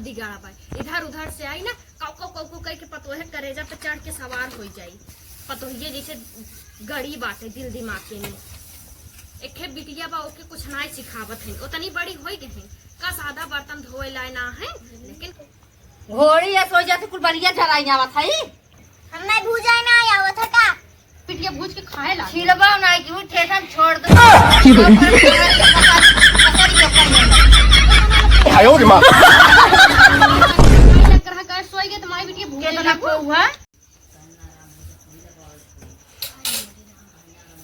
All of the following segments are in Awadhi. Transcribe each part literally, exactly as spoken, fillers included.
दिगाड़ा बा। इधर उधर से आई ना, काऊ काऊ काऊ काऊ कह के पतोहे करेजा पे चढ़ के सवार हो जाई। पतोहिए जैसे गड़ी बाटे दिल दिमाग के में। एके बिटिया बा, ओके कुछ नाई सिखावत है, ओतनी बड़ी होई गई है, का सादा बर्तन धोए लाए ना है, लेकिन घोड़ी या सोई जाती कुल बलिया झराई आवत है। हम नहीं भूजाए ना आवत है का? बिटिया भूज के खाए ला। छिलबा ना कि उ ठेठन छोड़ दो। आयो रे माँ। लग रहा गैस सोई गए तो माई बिटिया भूज केतना लेबू। पौआ?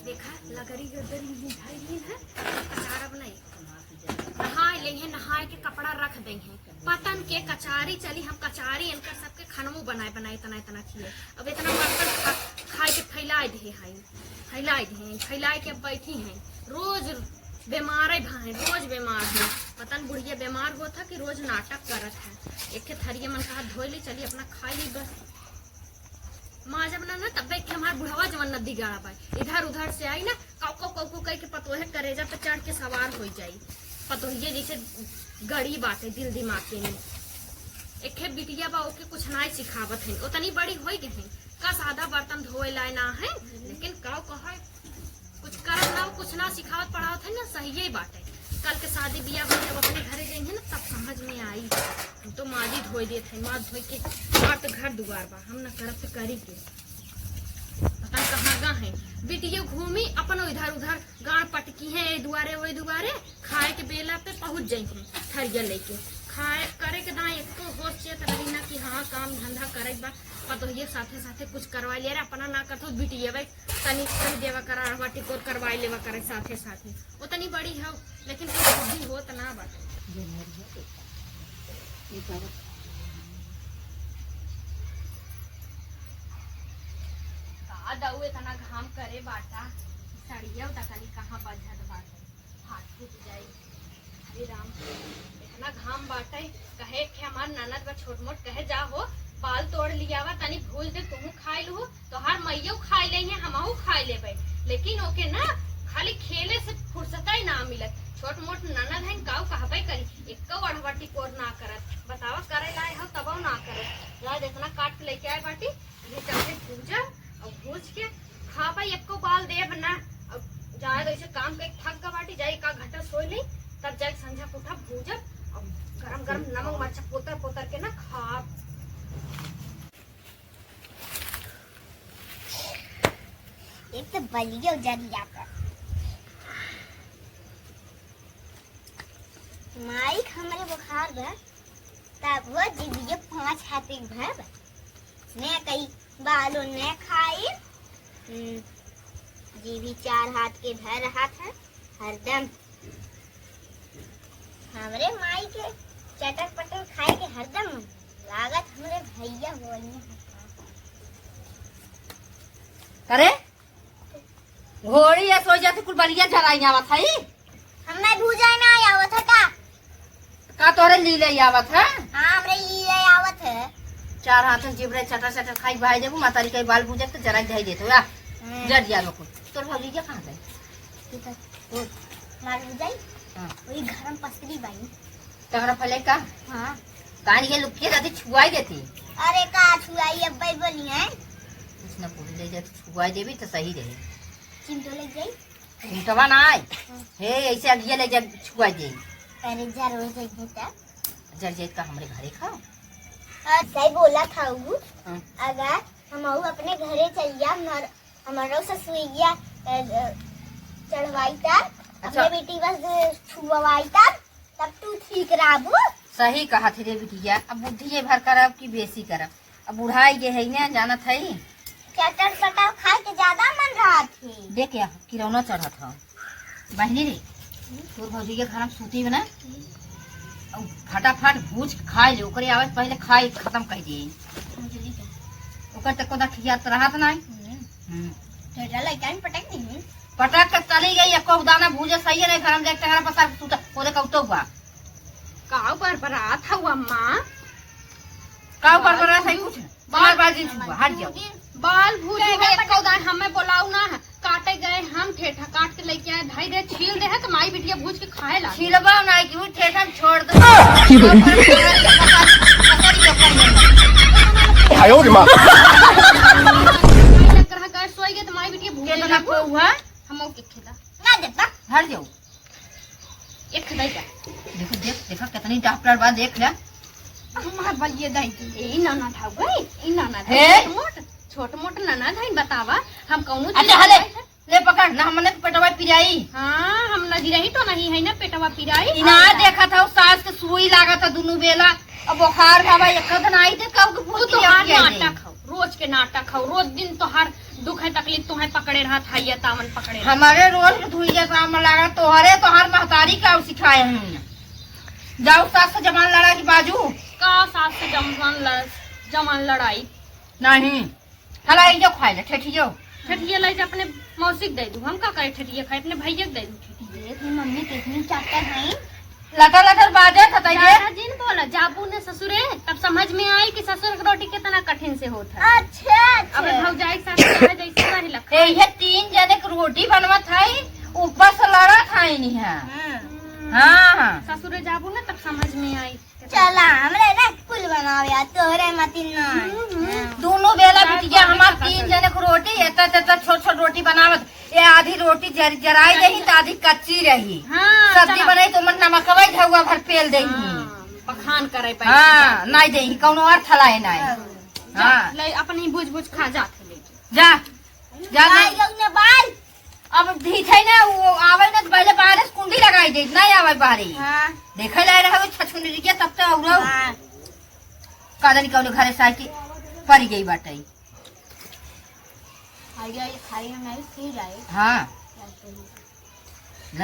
देखा, लगरी गदरी में धइल ही है, अचार अब नहीं। नहाए लेइहें, नहाए के कपड़ा रख देइहें। पतन के कचारी चली, हम कचारी इनकर सबके खनमू बनाए, बनाए, इतना, इतना खिए। अब इतना बर्तन खा, खाए के फैलाए दे हैं, फैलाए दे हैं, फैलाए के अब बैठी हैं। रोज बीमारे भाए, रोज बीमार हैं। पता न बुढ़िया बीमार होत है कि रोज नाटक करत है। एक ठे थरिया मन कहा धोए ले, चली अपना खाई ली बस। माँ जब ना, ना तब देख के हमार बुढ़वा जवन न दिगाड़ा बा, इधर उधर से आई ना, काऊ काऊ काऊ काऊ कह के पतोहे करेजा पे चढ़ के सवार हो जाई। पतोहिए जैसे गड़ी बाटे दिल दिमाग के में। एके बिटिया बा, ओके कुछ नाई सिखावत है, ओतनी बड़ी होई गई है, का सादा बर्तन धोए लाए ना है, लेकिन काऊ कहे कुछ करत ना, कुछ ना सिखावत पढ़ावत है ना, सही ही बात है। कल के शादी बियाह में जब अपने घरे जाएंगे ना, तब समझ में आई। हम तो माजी धोए देत है, माज धोए के हमार तो घर दुआर बा, हम ना करब तो करी के। पता न कहाँ गा है। बिटियो घूमी अपन इधर उधर, गाड़ पटकी है ए दुआरे ओए दुआरे, खाए के बेला पे पहुँच जाई है थरिया लेके। खाए करे के दाएं एको होश चेत रही ना कि हाँ काम धंधा करे बा, पतोहिए साथे साथे कुछ करवा लिया रे, अपना ना करत हो बिटिया भाई तनी कह देवा करा, अड़वा टिकोर करवाई लेवा करे साथे साथे। ओतनी बड़ी हौ, लेकिन कुछ बुद्धि होत ना बाटे। का दऊ इतना घाम करे बाटा, सड़िया उता तनी कहाँ बजत बाटे, फाट फूट जाई। अरे राम, इतना घाम बाटे, कहे के हमार ननद बा छोट मोट, कहे जा हो, बाल तोड़ लियावा, तनी भूज दे, तुहू खाई लू, तोहार मइयो खाई लेइहें, हमहू खाई लेबे, लेकिन ओके ना खाली खेले से फुर्सत ही ना मिलत। छोट मोट ननद है, काऊ कहबे करी, एक्को अड़वा टिकोर ना करत। बतावा करे लाए हो तबो ना करत। जा जितना काट के लेके आए बाटी, ये चलते भूजा और भूज के खाबे, एक्को बाल देब ना। अब जाए तो ऐसे काम के थक गा बाटी, जाए का घंटा सोई ले, तब जाए संझा के उठा भूजब और गरम गरम नमक मरचा पोतर पोतर के ना खाब। एक तो बलियो जरिया पर माइक हमरे बुखार बा, तब वो जीभिये पाँच हाथ के भर बा। ने कई बालो ने खाई, हम्म, जीभी चार हाथ के भर हाथ है हरदम। हमरे माई के चटर पटर खाए के हरदम लागत हमरे भैया होइए। अरे घोड़ी या सोई जाती कुल बलिया झराई आवत है। हम नहीं भूजाए ना आवत है का? का तोहरे लीले आवत है? हाँ, हमरे लीले आवत है। चार हाथन जिबरे चटर चटर खाई भाई देबू, मातारी कई बाल भूजत तो जरा धई देत हो या। हम्म। जर दिया लोग। तोर भौजी के कहाँ गई? ठीक है। हम्म। मार भूजाई? हाँ। वही घर में पसरी बाई। तहरा फले का? हाँ। कान के लुकिए जाती छुआई देती। अरे का छुआई अब भाई बोली है? कुछ ना कुछ ले जाती छुआई देवी तो सही रहे। चिंटो ले जाई। चिंटवा ना आए। हाँ। हे, ऐसे अगिया ले जा छुआई दे। अरे जर हो जाइए तब। जर जाए का हमरे घरे खाओ। और सही बोला था वो। हाँ। अगर हम अपने घरे चल जा, हमर, हमारा ससुइया, अ, अ, चढ़वाई तब, अच्छा। अपने बेटी बस छुआई तब, तब तू ठीक रहबू। सही कहा थे रे बिटिया, अब बुद्धि ये भर करब कि बेसी करब, अब बुढ़ाई गे है ना, जानत है। चटर पटर खाए के ज्यादा मन रहत है। देख या किरौना चढ़त है। बहिनी रे, तोर भौजी के खाना सूती बना, अब फटाफट भूज के खाए ले, ओकरे आवे से पहले खाए खत्म कर दिए। ओकर तक को खियात रहत नहीं। हम्म। हम्म। तेरा लइका में पटक नहीं। पटक के चली गई, एको दाना भूजे सही नहीं, घर में देख टंगरा पसार के सूता, ओदे कौतो हुआ। काऊ बरबरात हऊ अम्मा? काऊ बरबरात है कुछ? बाल हमार बाल जिन छुआ, हट जाओ। बाल भूजे के गए, एको दाना हमें बोलाऊ ना है। काटे गए हम ठेठा काट के लेके आए, धई दे, छील दे है तो माई बिटिया भूज के खाए ला। छीलबा ना कि वो ठेठा में छोड़ दो। आयो रे माँ। लग रहा गैस सोई गए तो माई बिटिया भूखे केतना लगो। पौआ? हम ओके खेदा। ना देता। हट जाओ। एक खेदा क्या? देखो, देख, देखो, कितनी डॉक्टर बा, देख ले। हमार बलिए दाई। ए, ई ननद हौ गई, ई ननद हौ। हे? छोट मोट, छोट मोट ननद है, बतावा। हम कौनो अच्छा, चीज हले। ले पकड़ ना, हमने के पेटवा पिराई। हाँ, हम लगी रही तो नहीं है ना पेटवा पिराई। ई ना देखत हौ, सास के सुई लागत है दुनू बेला। अब बुखार बाबा एक दिन आई थे, कब के तू भूत तो हर पिराई दे। नाटक हौ, रोज के नाटक हौ, रोज दिन तोहार दुख है तकलीफ तोहे पकड़े रहत है, ये तावन पकड़े रहत। हमारे रोज के धुइया काम में लागत तोहरे, तोहार महतारी का सिखाए हैं। जाओ सास से जबान लड़ा के बाजू। का सास से जबान लड़-, जबान लड़ाई? नहीं। हला, ई जो खाए ले, ठेठियो। ठेठिया लाई जे अपने मौसी के दे दू, हम का करे ठेठिया खाए, अपने भैया के दे दू ठेठिया। देख, ये मम्मी कितनी चट्टर हैं। लटर लटर बाजत है, तैये। ज्यादा जिन बोला, जाबू ने ससुरे, तब समझ में आई कि ससुर के रोटी कितना कठिन से होत है। अच्छा, अच्छा। अब भौजाई के साथ रहे, जैसे रहे लखा। ए, ये तीन जने के रोटी बनवत है, ऊपर से लड़त है नहीं है। हाँ। हाँ, हाँ। ससुरे जाबू ना, तब समझ में आई। चला, हमरे ना कुल बनावे आ, तोहरे मतिन ना। हम्म, हम्म। हाँ। दोनों बेला बिटिया हमार तीन जने को रोटी, एता तेता छोट छोट रोटी बनावत, ये आधी रोटी जर-, जराई देही, तो आधी कच्ची रही। हाँ, सब्जी चला। बनाई तो मन नमकवा ही धउआ भर पेल देही। हाँ, बखान करे पाई। हाँ, नहीं देही, कौनो अर्थ लाए नहीं। हाँ। हाँ। ले, अपन ही भुज भुज खा जात ले। जा, जा, जा। बाल जौन बाल। अब ढीठ है ना, वो आवे ना तो पहले बाहरे से कुंडी लगाई दे, नहीं आवे बाहरे। हाँ। देखे लाए रहे वो छछुंदरी के तब तो औरो। हाँ। का जानी कौन घरे से आके पड़ गई बाटे। आ जाए, खाई में नहीं खी जाए। हाँ।